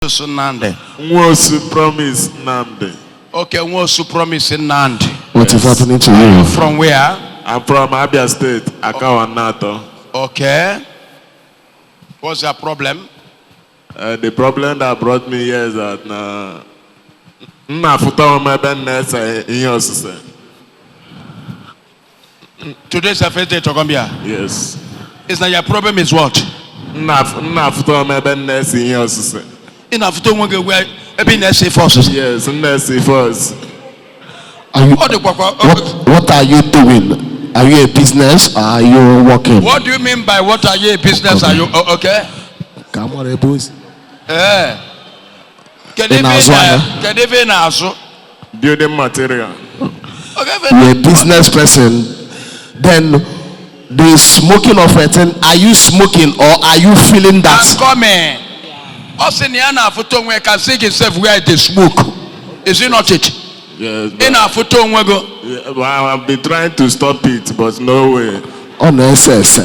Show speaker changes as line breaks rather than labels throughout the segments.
Nnamdi.
Nwosu Promise Nnamdi.
Okay, Nwosu Promise Nnamdi.
What is happening to you?
From where?
I'm from Abia State, Akawa Nato.
Okay. What's your problem?
The problem that brought me here is that na m na-afụta onwe m ebe m na-ese ihe osise.
Today's the first day to come here.
Yes.
It's not your problem is what?
M na-afụta onwe m ebe m na-ese ihe osise.
Ị na-afụta onwe gị ebe ị na-ese ife ọsụsụ.
Yes, m na-ese ife osise.
Are you,
Ọ dịkwa ka
what are you doing? Are you a business or are you working?
What do you mean by what are you a business? Are you okay?
Ka m mara ebe o si.
Ee. Kedu
Ị
ebe ị
na-azụ ahịa?
Kedu ebe ị na-azụ?
Building material.
Okay, ebe
You're a business person. Then the smoking of a thing, are you smoking or are you feeling
I'm
that?
coming. Ọ sị na ya na-afụta onwe ya ka see himself where they smoke. Is it not it?
Yes.
Ị
But,
na-afụta onwe gị.
yeah, but I've been trying to stop it, but no way.
Ọ na-ese ese.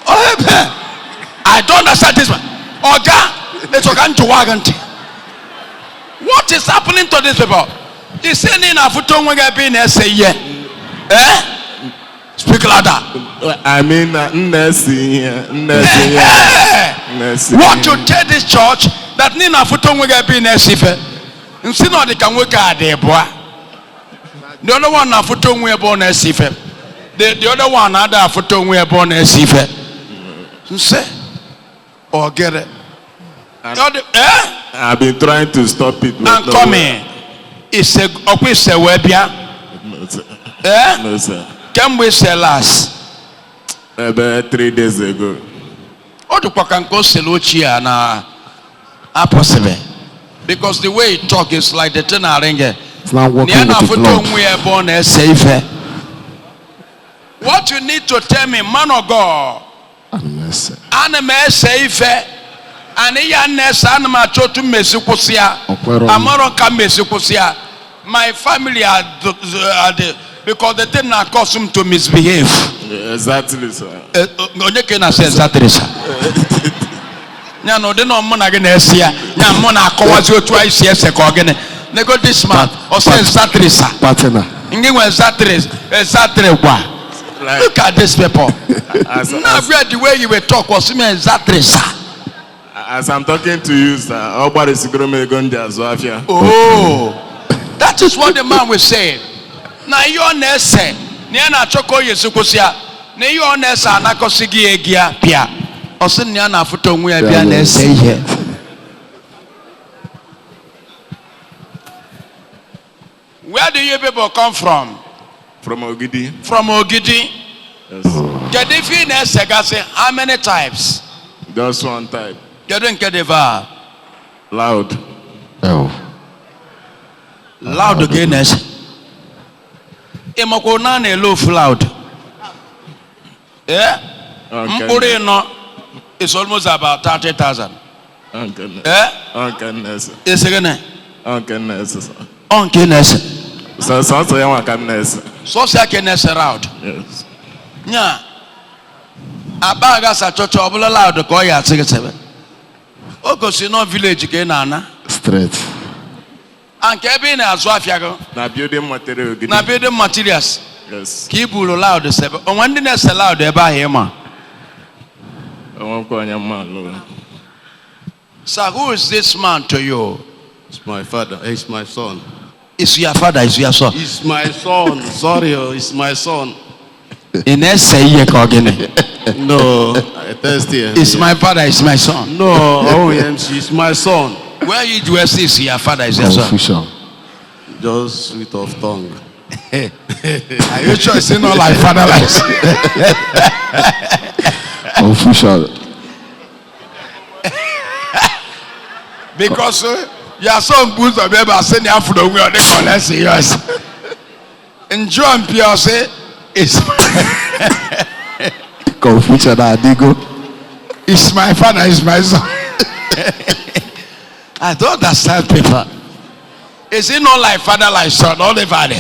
Oh, ebe. I don't understand this one. Oga, it's oga njụwa gị ntị. What is happening to these people? Ị sị na ị na-afụta onwe gị ebe ị na-ese ihe. Eh? Speak louder.
I mean, m na-ese ihe, m na-ese ihe,
Eh.
m na-ese
What
ihe.
you tell this church that ị na-afụta onwe gị ebe ị na-ese ife. Nsị na ọ dị ka nwoke a dị bụa. The other one na-afụta onwe ebe ọ na-ese ife. The other one na-ada afụta onwe ebe ọ na-ese ife. Nsị ọ gịrị. Ọ dị eh?
I've been trying to stop it, but
I'm
no
coming. Ise ọkwa ise wee bịa.
way. No, sir.
Eh?
No, sir.
Kemgbe ise last.
About 3 days ago.
Ọ dịkwa ka nke o sere ochie a na apụsịrị. Because the way he talk is like the thing na-ring.
It's not
Na ya
working with the
na-afụta
blood.
onwe ya ebe ọ na-ese ife. What you need to tell me, man of God,
Ọ na-ese.
ana m ese ife and ihe a na-ese ana m achọ otu mmesi kwụsị ya.
Ọ kwero m.
Amarọ ka mmesi kwụsị ya. My family are the because the thing na cause them to misbehave.
Yeah, exactly, sir.
Eh, onye ka ị na-asị exactly sir? Ya na ụdị na mụ na gị na-ese ya, ya mụ na-akọwazi otu anyị si ese ka ọ gịnị. Nego this man, ọ sị exactly sir.
Partner.
Ngị nwe exactly, exactly kwa.
Like,
Look at these people.
as,
Now
as,
where the way you were talk was me exactly sir.
as I'm talking to you, sir, ọ gbarịsigoro m ego m ji azụ afịa.
Oh, that is what the man was saying. Na ihe ọ na-ese na ya na-achọ ka o yesi kwụsị ya na ihe ọ na-ese anakọsị gị ego ya pịa ọ sị na ya na-afụta onwe ya bịa na-ese ihe. Where do you people come from?
From Ogidi.
From Ogidi.
Yes.
Kedu ife ị na-esegasị? How many types?
Just one type.
Kedu nke dị va?
Loud.
Oh.
Loud ka ị na-ese. Ị makwa na a na-ele ofu loud? Eh?
Okay.
Mkpụrụ ịnọ is almost about 30,000.
Okay.
Eh?
Okay, na-ese.
Ese gịnị?
Okay, na-ese, sir.
Ọ nke ị na-ese.
So, sọsọ ya nwa ka m na-ese.
Sọsọ ya ka ị na-ese loud.
Yes.
Nya akpa agasa chọcha ọ bụla loud ka ọ ya asị gị sebe. O gosi nọ village ka ị na-ana.
Straight.
A nke ebe ị na-azụ afịa gị
Na building material Ogidi.
na building materials
Yes.
ka i buru loud sebe. Onwe ndị na-ese loud ebe ahụ ị ma.
Onwekwa onye mma alụ.
Sir, who is this man to you?
It's my father. It's my son.
It's your father, it's your son.
It's my son. Sorry, oh, it's my son.
Ị na-ese ihe ka ọ gịnị?
No, I test here.
It's my father, it's my son.
No, oh, MC, it's my son.
Where you do see is your father, is your son.
Confusion.
Just sweet of tongue.
Are you sure it's not like father like son?
Confusion.
Because your son boots of ever send you for the way they call us yours. Enjoy and pure say it's
Confusion adịgo.
it's my father, it's my son. I don't understand people. Is it not like father like son? All the father.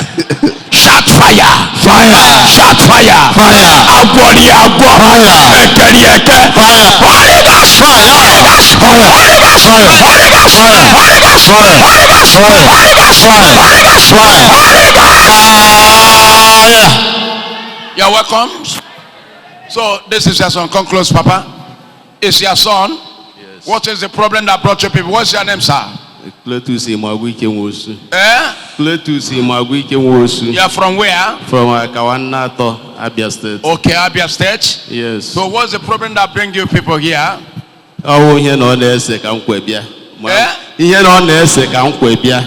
Shout fire!
Fire.
Shout fire!
Fire.
Agwọri agwọ!
Fire.
Ekeri eke!
Fire.
Holy Ghost!
Fire.
Holy Ghost!
Fire.
Holy Ghost!
Fire.
Holy Ghost.
Fire.
Holy Ghost.
Fire.
Holy Ghost.
Fire.
Holy Ghost.
Fire.
Holy Ghost.
Fire.
Holy Ghost.
Fire.
You're welcome. So this is your son. Come close, Papa. It's your son.
Yes.
What is the problem that brought you people? What's your name, sir?
Cletus Imagwike Nwosu.
Eh?
Cletus Imagwike Nwosu.
You're from where?
From Akawannato, Abia State.
Okay, Abia State.
Yes.
So what's the problem that bring you people here?
Ọ wụ ihe na ọ na-ese ka m kwe bịa.
Eh?
Ihe na ọ na-ese ka m kwe bịa.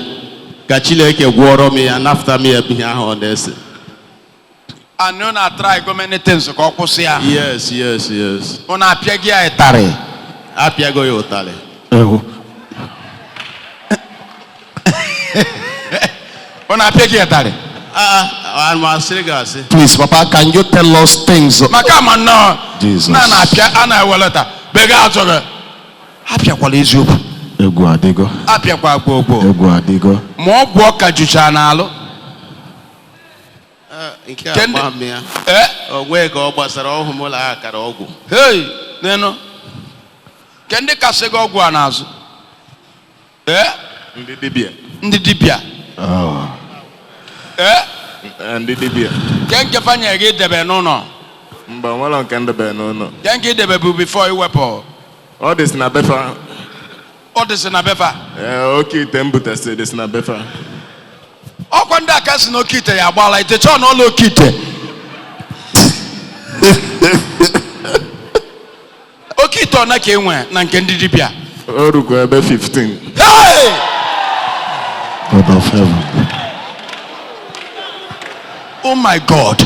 Ka Chineke gwọrọ m ya, nafta m ya ihe ahụ ọ na-ese.
And you na try go many things ka ọ kwụsị ya.
Yes.
Unu apịa gị ya ịtarị.
Apịago ya ụtarị.
Ewu.
Unu apịa gị ịtarị.
Ah, ah, asịrị gị asị.
Please, Papa, can you tell us things?
Maka ama nnọọ.
Jesus.
Na na-apịa a na-ewelata. Bega azụ gị. Apịakwala eziokwu.
Egwu adịgo.
Apịakwa gbogbo.
Egwu adịgo.
Ma ọgwụ ọka juchara n'alụ.
Nke a
Kendi-
gba m ya.
Eh?
O nwee ka ọ gbasara ọhụ m ụlọ akara ọgwụ.
Hey, nenu. Ke ndị kasị gị ọgwụ a n'azụ? Eh?
Ndị dibịa.
Ndị dibịa.
Oh.
Eh?
Ndị dibịa.
Ke nke fa nyere gị idebe n'ụlọ.
Mba, nwere nke ndebe n'ụlọ.
Ke nke idebe bụ before iwepụ.
Ọ dị si na befa.
Ọ dịsị na befa.
Ee, oke ite m butesị dị si na befa.
Ọkwa ndị aka si n'oke ite ya agbaala ite chọọ n'ụlọ oke ite. Oke ite ọ na ka enwe na nke ndị dibịa.
O rukwa ebe 15.
Hey!
God of heaven.
Oh my God.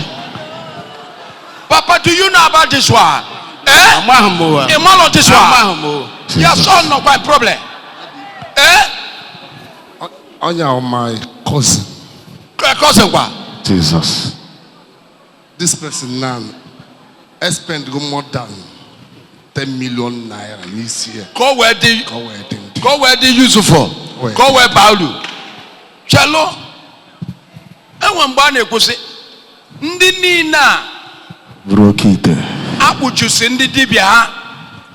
Papa, do you know about this one? Eh?
Amaghị m ụwa.
A man of this one.
Amaghị m ụwa.
Your son no quite problem. Eh?
Onya my cousin.
Cousin kwa.
Jesus.
This person now, I spend go more than 10 million naira this year.
Go where the
Go where they
go where the useful.
Where?
Go where Paulu. Chelo. Enwe mgbe a na-ekwusị ndị niile a
Bụrụ oke ite.
akpụchusi ndị dibịa ha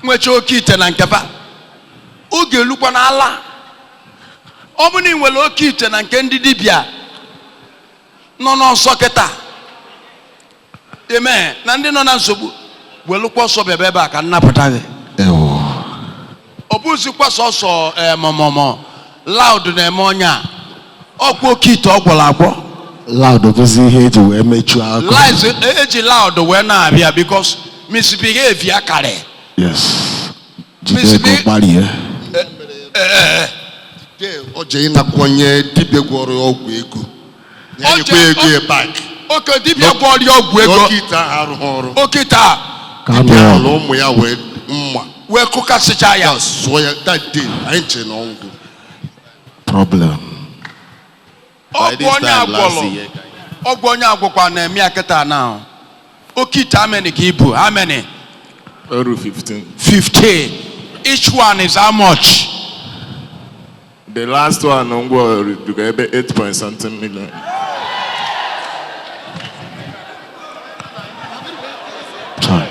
nwecha oke ite na nkefa oge elukwa n'ala. Ọ bụrụ na ị nwere oke ite na nke ndị dibịa nọ n'ọsọ kịta eme na ndị nọ na nsogbu welụkwa ọsọ bịaba ebe a ka nnapụta gị.
Ewu.
Ọ bụzikwa sọsọ mọmọmọ loud na-eme ọnya a. Ọkwa oke ite ọ gwọrọ agwọ.
Loud bụzi ihe eji wee mechuo akụ.
Lies eji loud wee na-abịa because misbehave ya karị.
Yes. Jide ego gbarie.
Oje ịnakwanye dibịa gwọrọ ọgwụ ego. Ya
Oje-
nyekwa ego ya back.
Oke dibịa gwọrọ ya ọgwụ ego.
Oke ite ahụ arụghị ọrụ.
Oke ite a
Ka
Dibịa
nụ
ahụ
ọgụ.
na ụmụ ya wee mma.
wee kụkasịcha ya.
Ya sụọ ya that day anyị che na ọgwụ.
Problem.
By
Ọgwụ
this
onye
time last
agwọrọ
year.
ọgwụ onye agwọkwa na-eme ya kịta na oke ite how many ka ibu, how many?
O ru 15.
15. Each one is how much?
The last one ngwa rukwa ebe 8 point something million.
Time.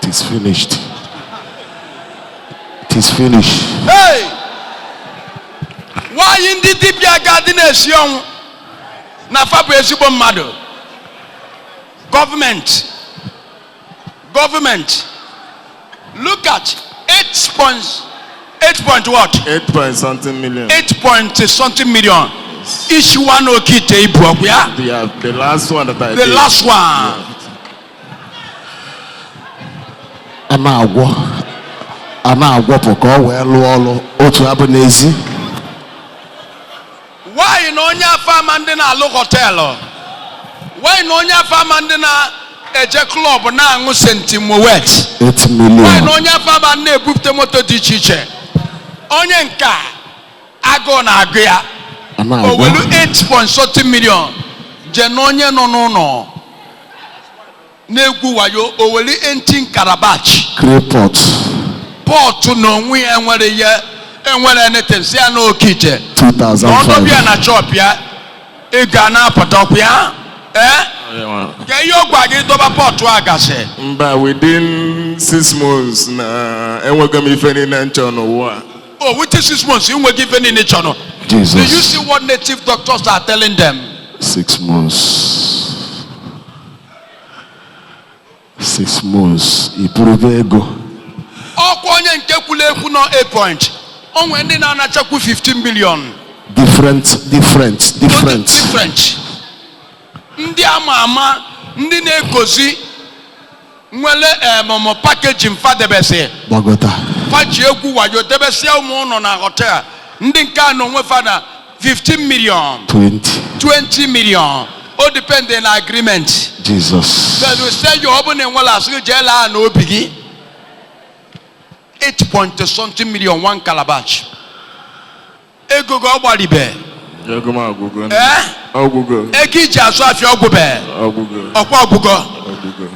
It is finished. It is finished.
Hey! Nwaanyị ndị dibịa ga-adị na-esi ọnwụ na fa bụ ezigbo mmadụ. Gọọmenti, gọọmenti, look at 8 point what?
8 point something million.
8 point something million each one. Oke ite ibu ọkụ ya.
Yeah, the last one that I
The
did.
last one.
A na-agwọ. A na-agwọpụ ka ọ wee lụọ ọlụ otu abụ n'ezi.
Nwaanyị na onye afọ ama ndị na-alụ hotel. Nwaanyị na onye afọ ama ndị na-eje club na-aṅụ Saint Moet.
8
Nwaanyị na
million.
onye afọ ama na-ebupụta moto dị iche iche. Onye nke a agụụ na-agụ ya.
A
O
na-agwọ.
welu 8 point something million je na onye nọ n'ụlọ na-egwu wayo, o welu 18 calabash.
Clay pot.
Pot na onwe ya enwere ihe enwere anything si ya na oke ite na ọdọbịa
2005.
Na chọpụ ya ego a na-apụta ọkụ ya ee ka ihe ọ gwa gị dọba pot a gasị.
Mba, within Within 6 months na enwego m ife niile m chọrọ n'ụwa a.
Oh, within 6 months, you will give any nature. No.
Jesus.
Do you see what native doctors are telling them?
6 months. 6 months. Iburube ego.
Ọkwa onye nke kwuru ekwu nọ 8 point. O nwere ndị na-anachakwu 15 million.
Different, different, different.
Different. Ndị ama ama, ndị na-ekozi nwere emụmụ packaging fadebesi.
Gbagota.
Faji egwu wayo debesia ụmụ ụnọ na hotel. Ndị nke a na onwe fa na 15 million,
20.
20 million. O depend na agreement.
Jesus.
But we say you ọ bụ na enwela asị gị jee laa n'obi gị. 8 point something million one calabash. Ego gị ọ gbaribe.
Ego m agwụgo.
Eh?
Ọgwụgo.
Ego iji azụ afịa ọgwụbe.
Ọgwụgo.
Ọkwa ọgwụgọ.
Ọgwụgo.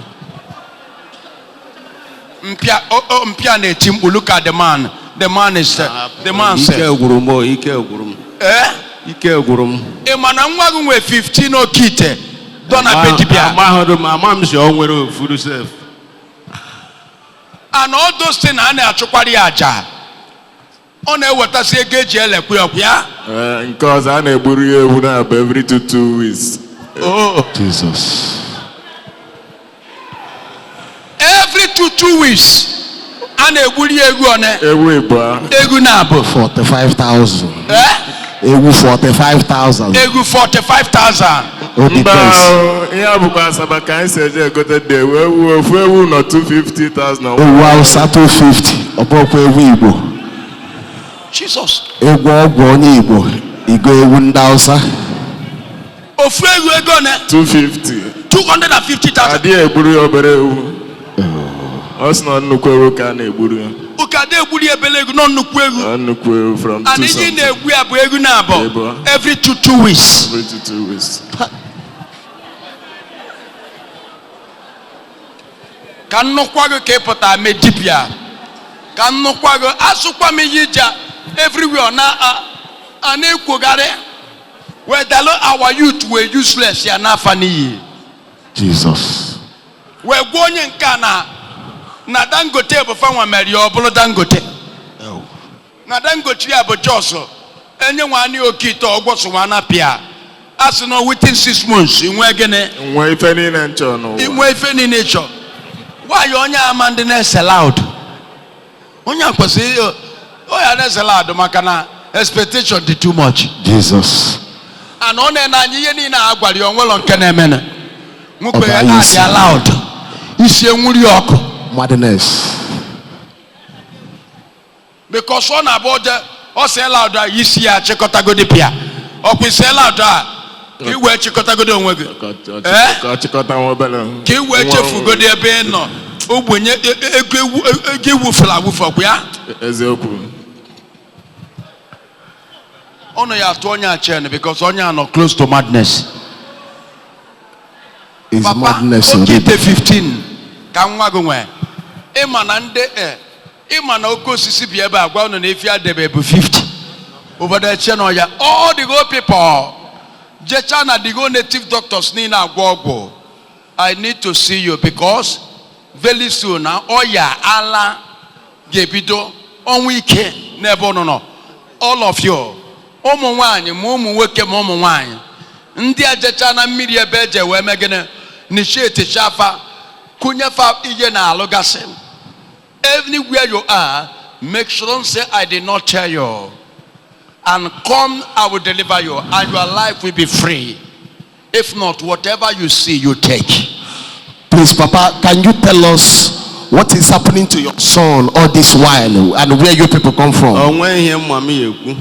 Mpịa mpịa na-eti mkpu, look at the man. The man is the man
Ike
said.
gwụrụ m o, ike gwụrụ m.
Eh?
Ike gwụrụ m.
Ị ma na nwa gị nwee 15 oke ite dọ na be dibịa.
Amaghọdụ m, ama m si o nwere ofuru sef.
And all those things a na-achụkwara ya aja. Ọ na-ewetasị ego eji elekwe ọkwa ya.
Ee, nke ọzọ a na-egburu ya ewu na-abụ every 2 2 weeks.
Oh.
Jesus.
Every 2 2 weeks a na-egburi ya egwu one?
Ewu ịbụa.
Egwu na-abụ.
45,000.
Eh?
Ewu 45,000.
Egwu 45,000.
O
Mba
depends.
o, ihe a bụkwa Asaba ka anyị si eje egote dị ewu. Ewu, ofu ewu nọ 250,000.
Ewu Hausa 250. Ọ bụrụkwa ewu Igbo.
Jesus.
Egwu ọgwụ onye Igbo. Igo ewu ndị Hausa.
Ofu egwu ego one?
250.
250,000.
Adịghị egburu ya obere ewu. Ọ sị na nnukwu ewu ka a na-egburu ya.
Ụka ada egburi ebele egwu nọ nnukwu egwu.
Ọ nnukwu ewu from
And
two
ihe ị
something.
na-egbu ya bụ egwu na-abụ
Ebo.
every 2 2 weeks.
Every 2 2 weeks.
Ka nnukwu gị ka ị pụtara mee dibịa, ka nnukwu gị asụkwa m ihe ija everywhere na a na-ekwogharị wedalụ our youth were useless ya n'afa n'iyi.
Jesus.
Wee gwa onye nke a na Dangote bụ fanwa mere ya ọ bụrụ Dangote, na Dangote ya bụ jos enye nwanne oke ite ọgwọsụnwa na pịa a sị na within 6 months inwe gịnị?
Nwee ife niile m chọrọ n'ụwa.
Inwe ife niile ị chọrọ. Nwaanyị onye ama ndị na-ese loud, onye a kwesịrị ọ ya na-ese loud maka na expectation dị too much.
Jesus.
And ọ na-ene anya ihe niile a gwara ya onwelọ nke na-emene nwoke
Ọ
ya
bụ isi.
adịa loud, isi enwuri ọkụ.
Madness.
Because ọ na-abụ ọje ọ see loud a, isi ya achịkọtagodi pịa ọkwa ise loud a ka ị wee chịkọtagodi onwe gị. Eh?
Ka ọ chịkọta nwa obere.
Ka ị wee chefugodi ebe ị nọ ogbenye ego ego iwufere awufe ọkwa ya.
Eziokwu.
Ọnụ ya atụ onye a chen because onye a nọ close to madness.
Is
Papa
madness
oke
already.
ite 15 ka nwa gị nwee, ịma na ndị ịma na oke osisi bi ebe a gwa unu na efi adebe bụ 50 obodo eche na ọya. All the go people jecha na the go native doctors niile agwọ ọgwụ. I need to see you because very soon na ọya ala ga-ebido ọnwụ ike n'ebe unu nọ, all of you, ụmụ nwanyị ma ụmụ nwoke ma ụmụ nwanyị ndị a jecha na mmiri ebe eje wee mee gịnị nisheti shafa kụnyefa ihe na alụgasị. Anywhere you are, make sure don't say I did not tell you, and come, I will deliver you and your life will be free. If not, whatever you see, you take.
Please, Papa, can you tell us what is happening to your son all this while and where you people come from?
O nwee ihe mma m ya ekwu.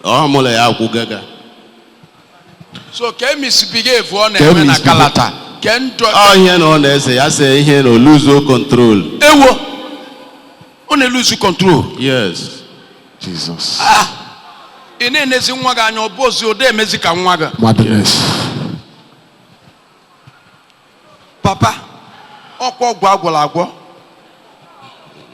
Ọ mụla ya akwụgaga.
So ka e misbehave ọ
Ka e
na-eme na
misbehave.
kalata ke ndụ.
Ọ ihe na ọ na-ese ya see ihe na o lose control.
Ewo, ọ na-elose control?
Yes.
Jesus.
Ị na-enezi nwa gị anya ọ bụ ozi ụda emezi ka nwa gị.
Madness.
Papa, ọkwa ọgwụ agwọrọ agwọ,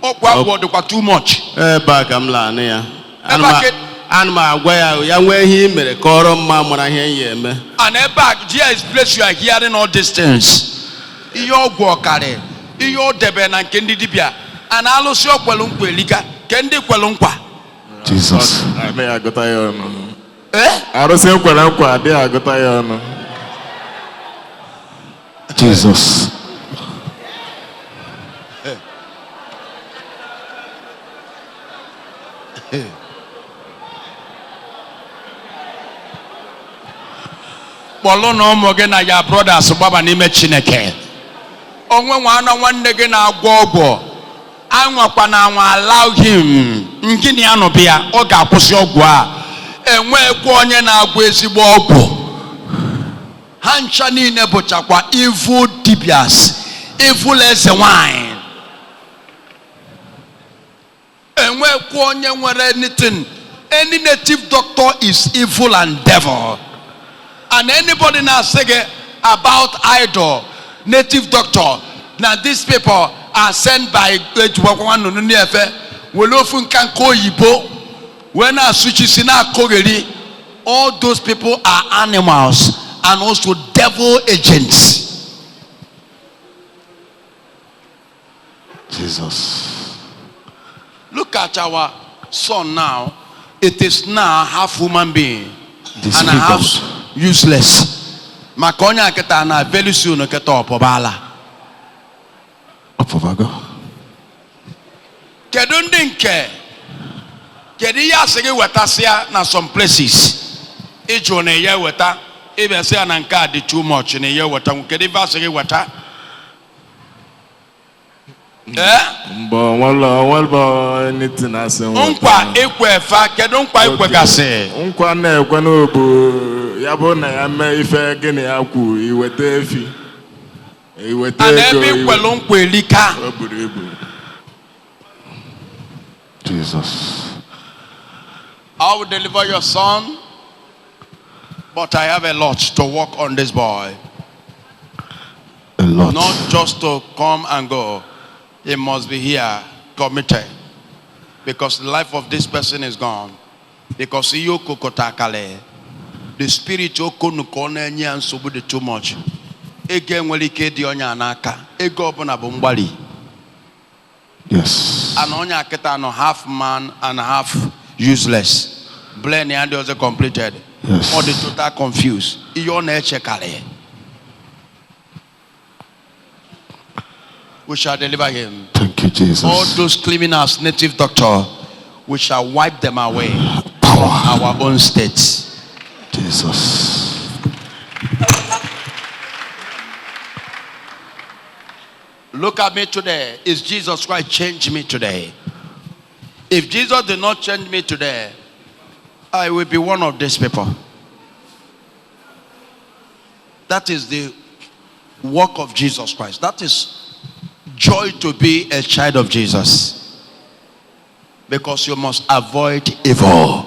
ọgwụ agwọ dịkwa too much.
Ebe a ka m la-anụ ya.
Ebe a ka-
Ana m agwa ya ya nwee ihe ị mere kọrọ mma mara ihe m ya eme.
And ebe a, there is place you are hearing all these things. Ihe ọgwụ ọkarị. Ihe o debe na nke ndị dibịa a na-alụsị okwelu nkwa elika ke ndị kwelu nkwa.
Jesus.
Adịghị agụta ya ọnụ.
Eh?
Arụsị ekwere nkwa adịghị agụta ya ọnụ.
Jesus.
Kpọlụ na ụmụ gị na ya brothers gbaba n'ime Chineke. Onwe nwa anọ nwanne gị na-agwọ ọgwụ, anwakwa na anwa allow him ngịnị ya nọbịa ya, ọ ga-akwụsị ọgwụ a. Enwekwa onye na-agwọ ezigbo ọgwụ. Ha ncha niile bụchakwa evil dibias, evil eze nwanyị. Enwekwa onye nwere anything. Any native doctor is evil and devil. And anybody now say about idol, native doctor, now these people are sent by ejiwakwa were ofu nka nke oyibo wee na-asụchisi na-akọgheri. All those people are animals and also devil agents.
Jesus.
Look at our son now. It is now half human being and half useless. Maka onye a kịta na very soon kịta ọpụbala.
Ọpụbago.
Kedu ndị nke kedu ihe asị gị wetasịa na some places ịjụ na ya weta ịbịasị ya na nke a dị too much na ya weta, kedu ife asị gị weta?
Mbọ nwere anything asị nweta.
Nkwa ikwe fa, kedu nkwa ikwegasị?
Nkwa na-ekwe n'obu ya bụ na ya mee ife gịnị ya kwu iweta efi iweta
And
ego
ebe ikwelu nkwa elika.
O buru ibu.
Jesus.
I will deliver your son, but I have a lot to work on this boy.
A lot.
Not just to come and go. He must be here, committed. Because the life of this person is gone. Because iyo kokotakale. The spirit okonuko na-enye ya nsogbu dị too much. Ego enwere ike ịdị onye a n'aka. Ego ọbụla bụ mgbalị.
Yes.
And onye a kịta nọ half man and half useless. Brain ya ndị ọzọ completed.
Yes.
Ọ dị total confused. Ihe ọ na-echekarị. We shall deliver him.
Thank you, Jesus.
All those criminals, native doctor, we shall wipe them away.
Power.
Our own states.
Jesus.
Look at me today. Is Jesus Christ changed me today? If Jesus did not change me today, I will be one of these people. That is the work of Jesus Christ. That is joy to be a child of Jesus. Because you must avoid evil.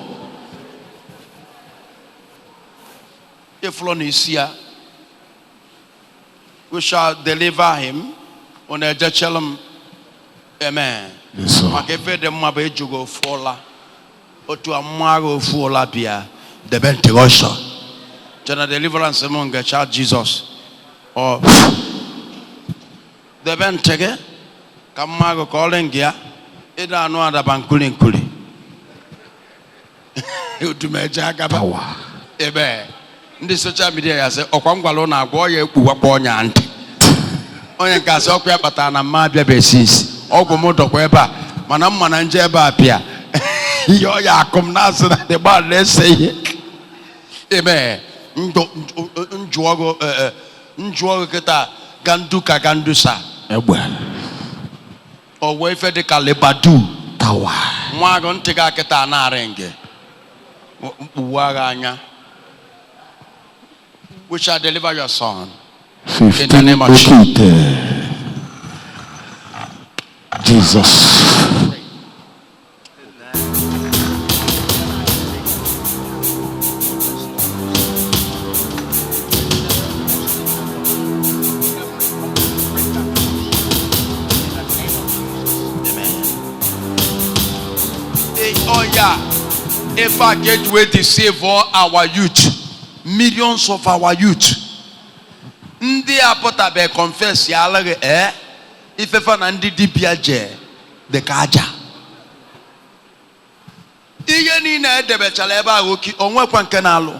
If one is here, we shall deliver him. Amen.
Yes, sir.
Maka ife dị mma bụ ejugo ofu ụla otu amụma agha ofu ụla bịa debe ntị gị ọsọ chena deliverance m ngecha Jizọs ọ debe ntị gị ka mma agụ ka ọrị ngị ya ịda anụ adaba nkuli nkuli odumeje agaba.
Power.
Ebe ndị soshal midia ya sị ọkwa ngwalụ na agwọ ya ekpuwakwa ọnya ntị onye nke asị ọkwa ya kpatara na mma abịabeghị isi ọgwụ m dọkwa ebe a mana mma na nje ebe a pịa ihe ọ ya akụ m na-asị na dị gbaa na-ese ihe ebe njụọgụ kịta gandu ka gandusa
Egbe.
o wee ife dị ka lebadu
Power.
nwa agụ ntị gị akịta na-arị nge mkpugbu agha anya. We shall deliver your son. In the
15
name of
Okite. Jesus.
Oh yeah. If I get way to save all our youth, millions of our youth. Ndị a pụtabe confess ya alaghị. Ifefa na ndị dibịa jee dị ka aja. Ihe niile edebechara ebe ahụ, oki onwekwa nke na-alụ.